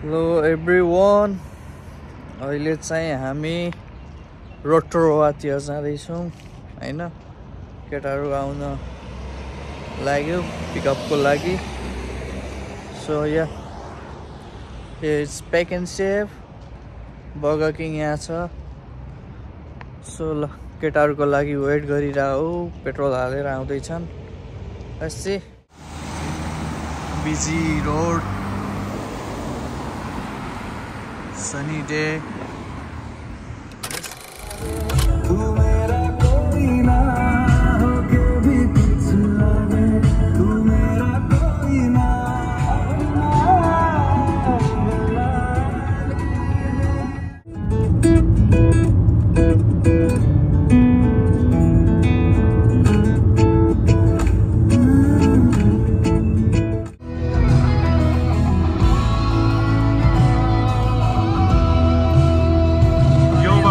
Hello everyone, अहिले चाहिँ हामी रोटोवातिर जाँदैछौँ हैन। केटाहरू आउन लाग्यो पिकअपको लागि। So yeah it's pack and save burger king यहाँ छ। सो ल केटाहरूको लागि वेट गरिरहौ, पेट्रोल हालेर आउँदैछन्। अस्सी busy road, sunny day.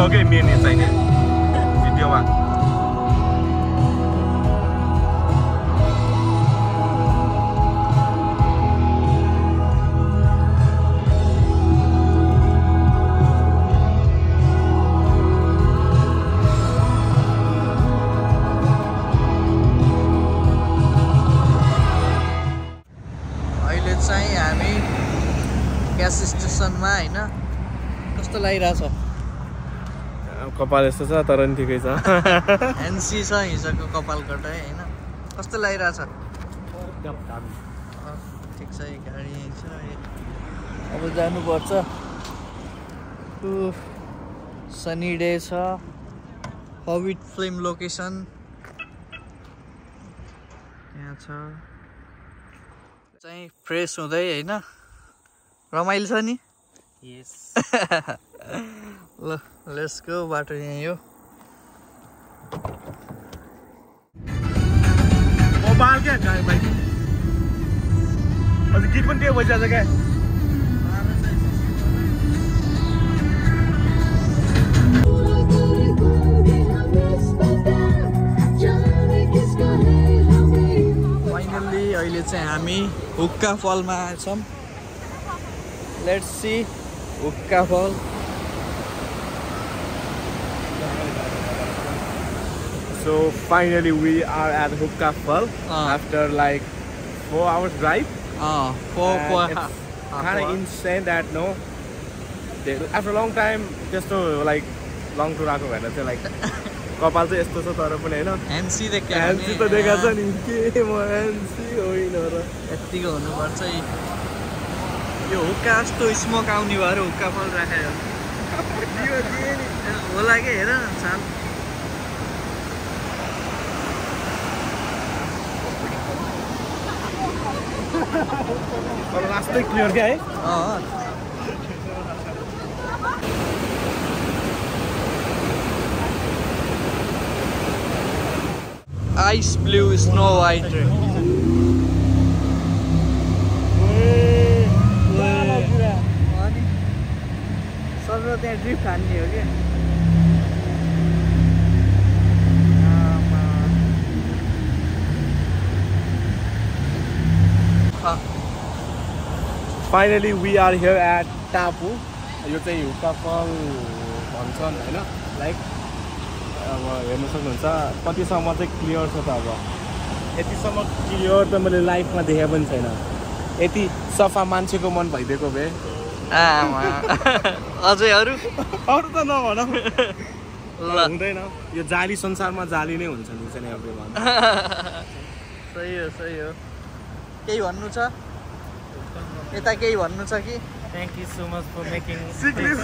Okay, main inside video one. अहिले चाहिँ हामी ग्यास स्टेसनमा हैन, कस्तो लागिरहेछ? कपाल यस्तो छ तर नि ठिकै छ। एनसी छ हिजोको कपाल कटाइ हैन, कस्तो लागिरहेछ? ठिक छ, गाडी यही छ। अब जानुपर्छ। सनी डे छ, हबिट फिल्म लोकेसन यहाँ छ। चाहिँ फ्रेस हुँदै हैन, रमाइलो छ नि। यस ल लेट्स गो, बाटो यही हो। मोबाइल क्या गाडी बाइक अझ गीत पनि त्यो बजिरहेछ क्या। फाइनल्ली अहिले चाहिँ हामी हुक्का फलमा छौँ। लेट्स सी हुक्का फल। So finally we are at Hookah Fall after like 4 hours drive. It's kind of insane that after a long time just to like long to rako bhayera chai like कपाल चाहिँ यस्तो छ तर पनि हैन। NC देख्यो, एनसी त देखा छ नि के म एनसी होइन र यतिको हुनुपर्छ। यो हुक्का जस्तो स्मोक आउने भएर हुक्का फल राखेको होला कि हेर न साल। तर लास्टै क्लियर क्या है। Ice blue snow white. Sir त्यहाँ ड्रिफ्ट हान्ने हो क्या। Finally we are here at Tapu. यो चाहिँ हुक्का फल भन्छन् हैन। लाइक अब हेर्न सक्नुहुन्छ कतिसम्म चाहिँ क्लियर छ त। अब यतिसम्म क्लियर त मैले लाइफमा देखे पनि छैन। यति सफा मान्छेको मन भइदिएको भए अझै अरू त नभनौँ हुँदैन। यो जाली संसारमा जाली नै हुन्छ नि चाहिँ एभ्रिवान। सही हो, सही हो। केही भन्नु छ यता? केही भन्नु छ कि? Thank you so much for making sick leave.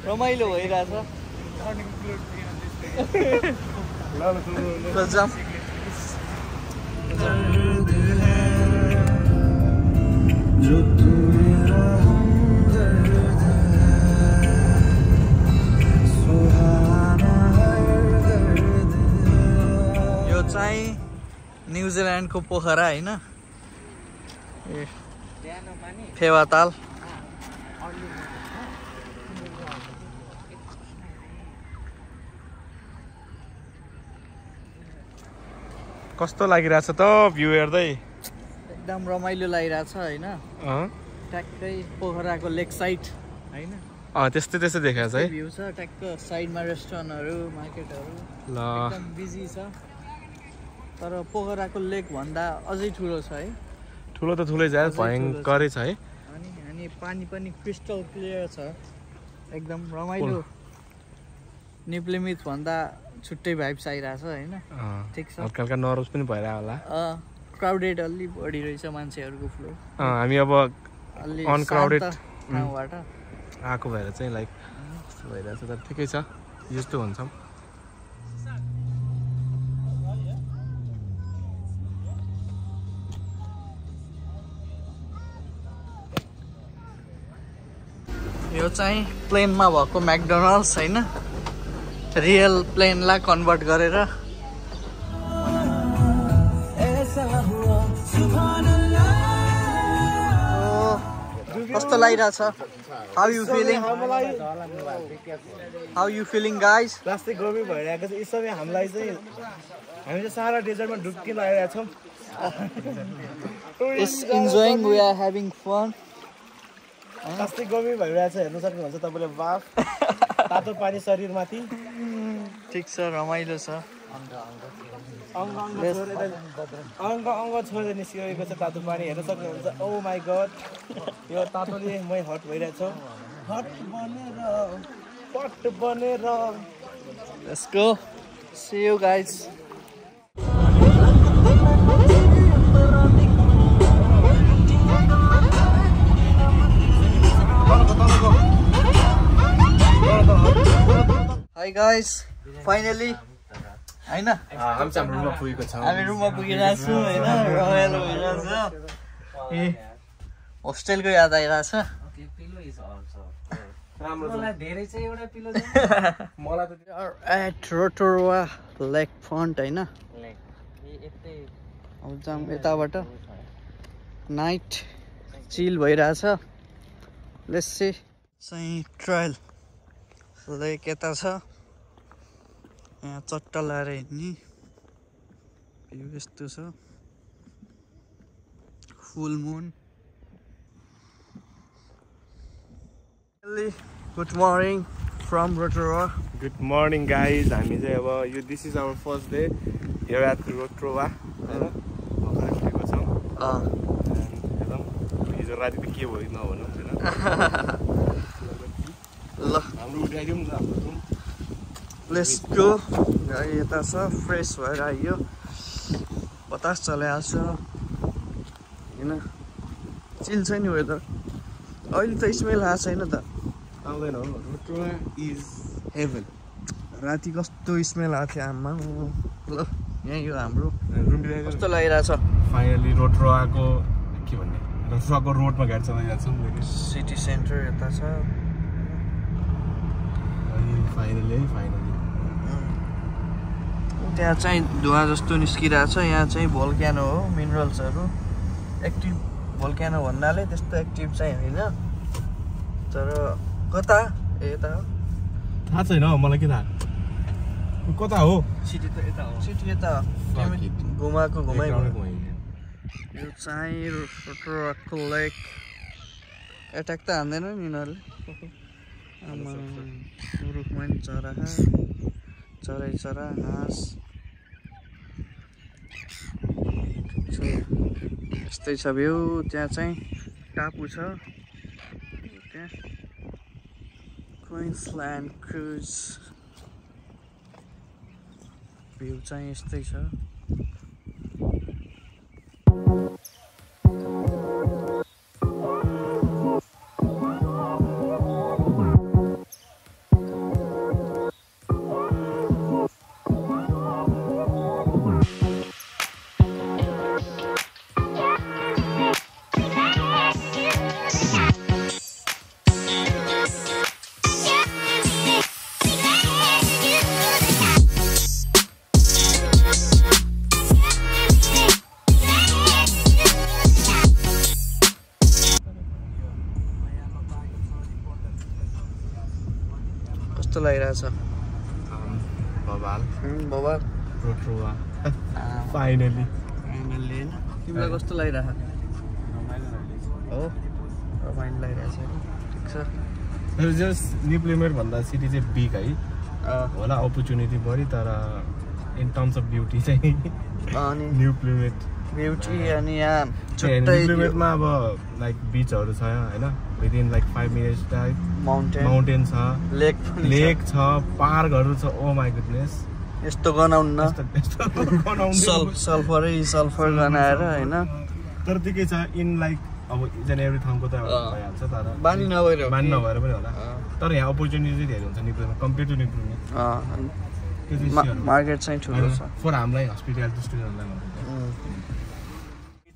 रमाइलो भइरहेछ। ल जाम। यो चाहिँ न्युजिल्यान्डको पोखरा हैन, फेवाताल। कस्तो लागिरहेछ त भ्यू हेर्दै? एकदम रमाइलो लागिरहेछ हैन ट्याक्कै पोखराको लेक साइड हैन त्यस्तै देखाएको छ है भ्यू छ ट्याक्क साइडमा रेस्टुरेन्टहरु मार्केटहरु ल एकदम बिजी छ तर पोखराको लेक भन्दा अझै ठुलो छ है ठुलो त ठुलै छ भयंकरै छ है अनि पानी पनि क्रिस्टल क्लियर छ एकदम रमाइलो निप्लेमित भन्दा छुट्टै भाइब्स आइरहेछ हैन ठीक छ हल्का हल्का नर्भस पनि भइरा होला क्राउडेड अलि बढी रहेछ मान्छेहरुको फ्लो हामी अब अनक्राउडेड ठाउँबाट आको भएर चाहिँ लाइक भइरहेछ तर ठिकै छ यस्तो हुन्छ यो चाहिँ प्लेनमा भएको म्याकडोनल्ड्स हैन रियल प्लेनलाई कन्भर्ट गरेर कस्तो लागिरहेछ how you feeling guys plastic गर्मी भइरहेको छ यस समय हामीलाई चाहिँ हामी चाहिँ सारा डेजर्टमा डुब्की लागिरहेका छौँ is enjoying we are having fun plastic गर्मी भइरहेछ हेर्नु सक्नुहुन्छ तपाईँले बाफ तातो पानी शरीरमाथि ठिक छ रमाइलो छ अङ्ग छोडेर निस्किरहेको छ तातो पानी हेर्न सक्नुहुन्छ ओ माई गड यो तातोले मै हट भइरहेछ हट बनेर let's go see you guys hi guys finally हैन हामी चाहिँ रुममा पुगेको छौँ हामी रुममा पुगिरहेको छौँ हैन रमाइलो भइरहेछ ए होस्टेलको याद आइरहेछ मलाई त एट रोटोरोवा लेक फ्रन्ट हैन अब जाम यताबाट नाइट चिल भइरहेछ लेट्स सी चाहिँ ट्रायल लेक यता छ यहाँ चट्टा लाएर हिँड्ने भ्यू यस्तो छ full moon good morning from Rotorua good morning guys हामी चाहिँ अब यो this is our first day here at Rotorua हैन पुगेको छौँ हिजो राति त के भयो नभनौँ हैन ल हाम्रो उठाइदिउँ न हाम्रो रुम लेट्स गो गाडी यता छ फ्रेस भएर आइयो बतास चलाइहाल्छ होइन चिल छ नि वेदर अहिले त स्मेल आएको छैन त आउँदैन हो रोटोरोवा इज हेभन राति कस्तो स्मेल आएको थियो आमा ल यहीँ यो हाम्रो रुम कस्तो लागिरहेछ फाइनली रोटोरोवाको के भन्ने रोटोरोवाको रोडमा गाडी चलाइरहेको छौँ सिटी सेन्टर यता छ फाइनली त्यहाँ चाहिँ धुवा जस्तो निस्किरहेछ यहाँ चाहिँ भोल्क्यानो हो मिनरल्सहरू एक्टिभ भोल्क्यानो भन्नाले त्यस्तो एक्टिभ चाहिँ होइन तर कता यता हो थाहा छैन मलाई के थाहा कता हो सिटी त यता हो सिटी यता घुमाएको घुमाइ यो चाहिँ रोटोरोवा लेक एट्याक त हान्दैन नि यिनीहरूले रुखमा नि चरा हाँस यस्तै छ भ्यू त्यहाँ चाहिँ टापु छ त्यहाँ क्विन्सल्यान्ड क्रुज भ्यू चाहिँ यस्तै छ कस्तो लागिरहेछ बबाल बबाल रोटोरोवा फाइनली होइन तिमीलाई कस्तो लागिरहेछ हो रमाइलो लागिरहेछ ठिक छ जस्ट न्यू प्लेमेट भन्दा सिटी चाहिँ बिग है होला अपर्च्युनिटी बढी तर इन टर्म्स अफ ब्युटी चाहिँ अनि न्यू प्लेमेट ब्युटी अनि यहाँ न्यू प्लेमेटमा अब लाइक बिचहरू छ होइन within like 5 minutes type mountain छ लेक छ पार्कहरू छ ओ माई गुडनेस यस्तो गनाउन्न सल्फर गनाएर होइन तर के छ इन लाइक अब इच एन्ड एभ्री ठाउँको त भइहाल्छ तर बानी नभएर पनि होला तर यहाँ अपर्च्युनिटी धेरै हुन्छ निक्लेमा कम्पेयर टु निक्लेमा मार्केट चाहिँ ठुलो छ फर हामीलाई हस्पिटालिटी स्टुडेन्टहरूलाई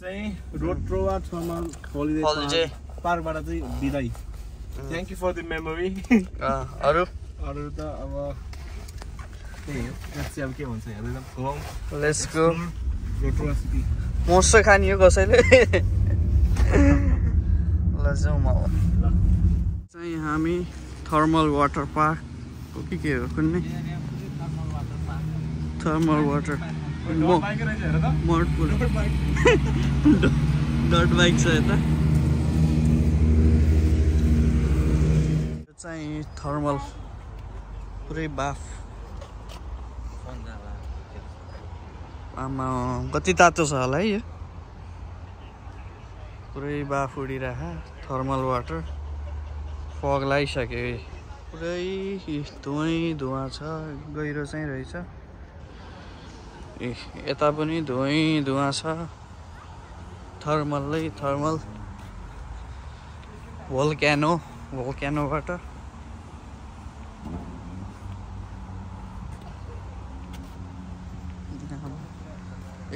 चाहिँ रोट्रोवा थर्मल हलिडे पार्कबाट चाहिँ बिदाई thank you for the memory अरू त अब त्यही हो चाहिँ अब के भन्छ हेर्दैन लेट्स गो रोट्रोवा सिटी मोस्ट खानी हो कसैले ल जाउँ म चाहिँ हामी थर्मल वाटर पार्कको के हो कुनै थर्मल वाटर डट बाइक छ यता चाहिँ थर्मल पुरै बाफ आमा कति तातो छ होला है यो पुरै बाफ उडिरह थर्मल वाटर फग लगाइसक्यो पुरै धुवा छ गहिरो चाहिँ रहेछ ए यता पनि धुवा छ थर्मल भोल्क्यानोबाट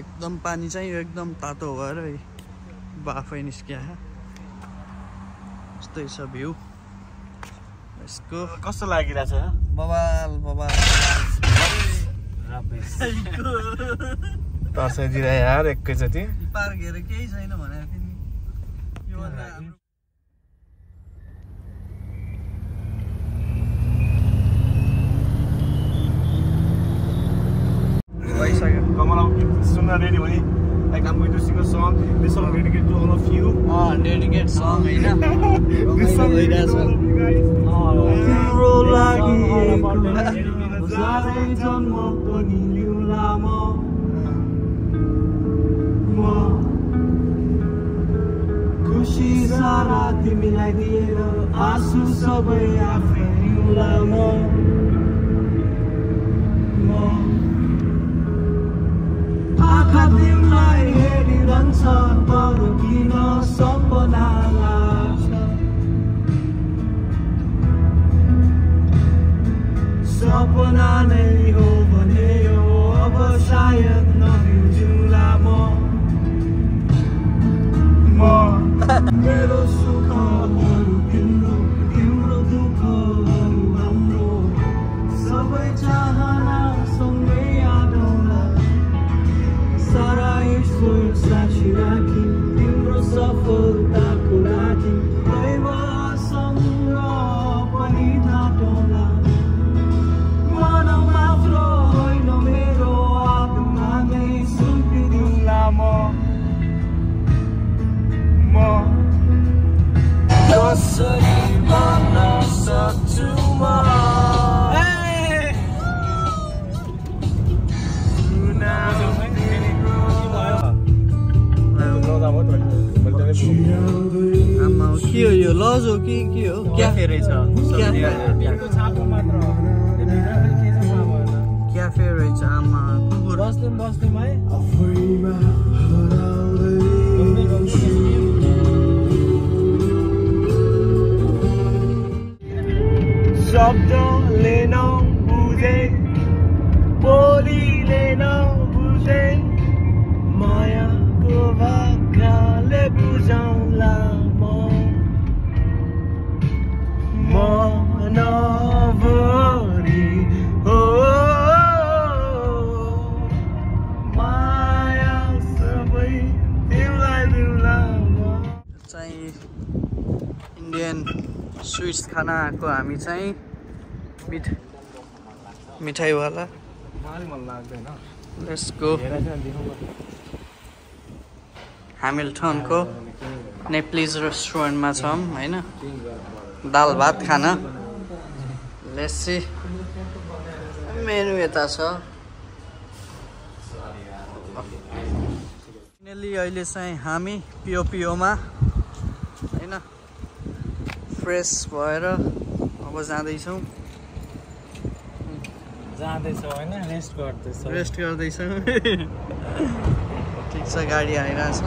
एकदम पानी चाहिँ एकदम तातो भएर बाफै निस्किया यस्तै छ भ्यू यसको कस्तो लागिरहेछ बबाल तर्साइदिएर यार एकैचोटि पार्क हेरेर केही छैन भनेर फेरि यो सुन्न रेडी भने like I'm going to sing a song. This song dedicated to all of you. Dedicate song हैन This song dedicated to all of you guys. तिम्रो लागि जारै जन्म पनि लिउँला म खुसी सारा तिमीलाई दिएर आँसु सबै आफै लिउँला म आँखा तिमीलाई हेरिरहन्छ तर किन सपना लाग्छ सपना नै हो भने यो अब सायद नबिउला म मेरो सुखहरू तिम्रो दुःखहरू हाम्रो सबै चाहना सँगै आउँला सारा ईश्वर साक्षी राखी तिम्रो सफलताको लागि दैवसँग पनि थाटौँला मन मात्र होइन मेरो आत्मा नै सुम्पिदिउँला म कसरी भन्न सक्छु म आमा के हो यो लज हो कि के हो क्याफे रहेछ क्याफे रहेछ आमा कुकुर बस्दिम है शब्दले नबुझे बोलीले नबुझे मायाको भाकाले बुझाउँला मनभरि हो माया सबै तिमीलाई दिउँला चाहिँ इन्डियन स्विट्स खाना आएको हामी चाहिँ मिठाईवाला मन लाग्दैन लेट्स गो ह्यामिल्टनको नेप्लिज रेस्टुरेन्टमा छौँ होइन दाल भात खान लेट्स सी मेनु यता छ फाइनली अहिले चाहिँ हामी पिओमा होइन फ्रेस भएर अब जाँदैछौँ होइन रेस्ट गर्दैछौँ ठिक छ गाडी आइरहेछ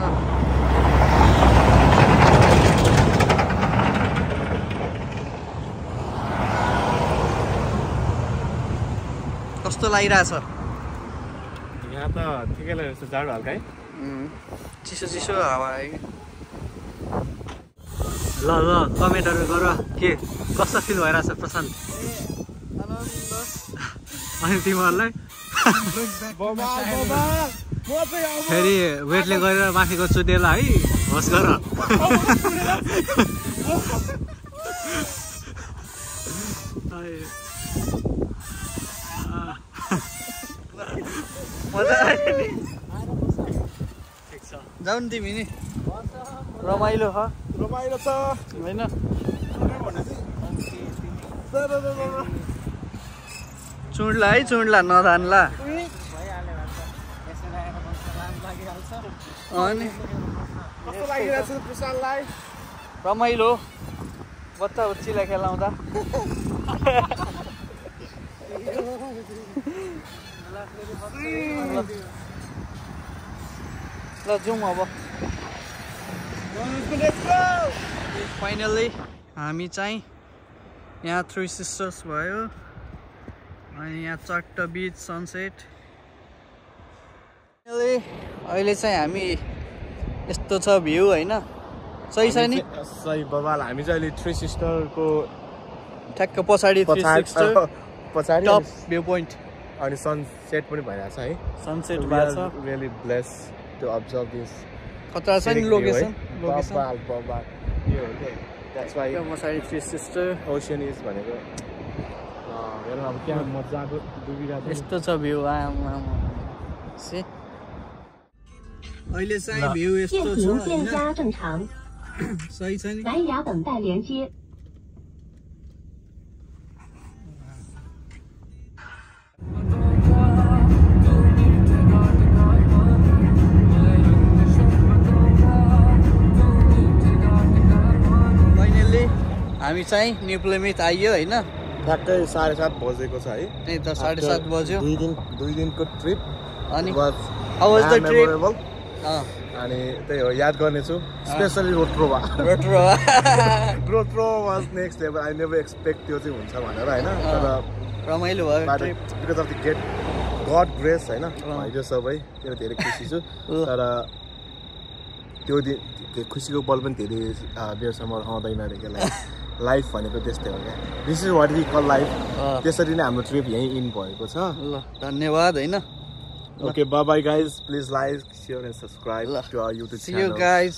कस्तो लागिरहेछ यहाँ त ठिकै रहेछ जाडो हल्का है चिसो चिसो हावा आयो ल कमेन्टहरू गर के कस्तो फिल भइरहेछ प्रशान्त अनि तिमीहरूलाई फेरि वेटले गरेर माथिको चुडेला है होस् गर मजा आयो नि जाऊ नि तिमी नि रमाइलो छ होइन चुड्ला है चुड्ला नधान्ला अनि रमाइलो बच्चा बच्चीलाई खेलाउँदा ल जाउँ अब फाइनली हामी चाहिँ यहाँ थ्री सिस्टर्स भयो अनि यहाँ चट्ट बिच सनसेट अहिले चाहिँ हामी यस्तो छ भ्यू होइन सही छ नि सही बबाल हामी चाहिँ अहिले थ्री सिस्टरको ठ्याक्क पछाडि पछाडि टप भ्यू पोइन्ट अनि सनसेट पनि भइरहेछ है सनसेट भएको छ really bless to observe this खतरा छ नि लोकेसन बबाल यो हो के द्याट्स व्हाई पछाडि थ्री सिस्टर ओसन इज भनेको हेर्नु अब क्या मजाको डुबिरहेको यस्तो छ भ्यू सी अहिले चाहिँ भ्यू यस्तो छ सही छ नि हामी चाहिँ न्यू प्लेमिथ आइयो होइन ठ्याक्कै 7:30 बजेको छ है त्यही त 7:30 बज्यो दुई दिनको ट्रिप अनि was how was the trip अनि त्यही हो याद गर्नेछु specially Rotorua was next level I never expect त्यो चाहिँ हुन्छ भनेर होइन तर रमाइलो भयो trip because of the get God grace होइन भइदियो सबै त्यो धेरै खुसी छु तर त्यो दिन खुसीको पल पनि धेरै बेरसम्म रहँदैन रहेछ लाइफ भनेको त्यस्तै हो क्या this is what we call life त्यसरी नै हाम्रो ट्रिप यहीँ इन भएको छ ल धन्यवाद होइन okay bye bye guys please like share and subscribe to our YouTube channel see you guys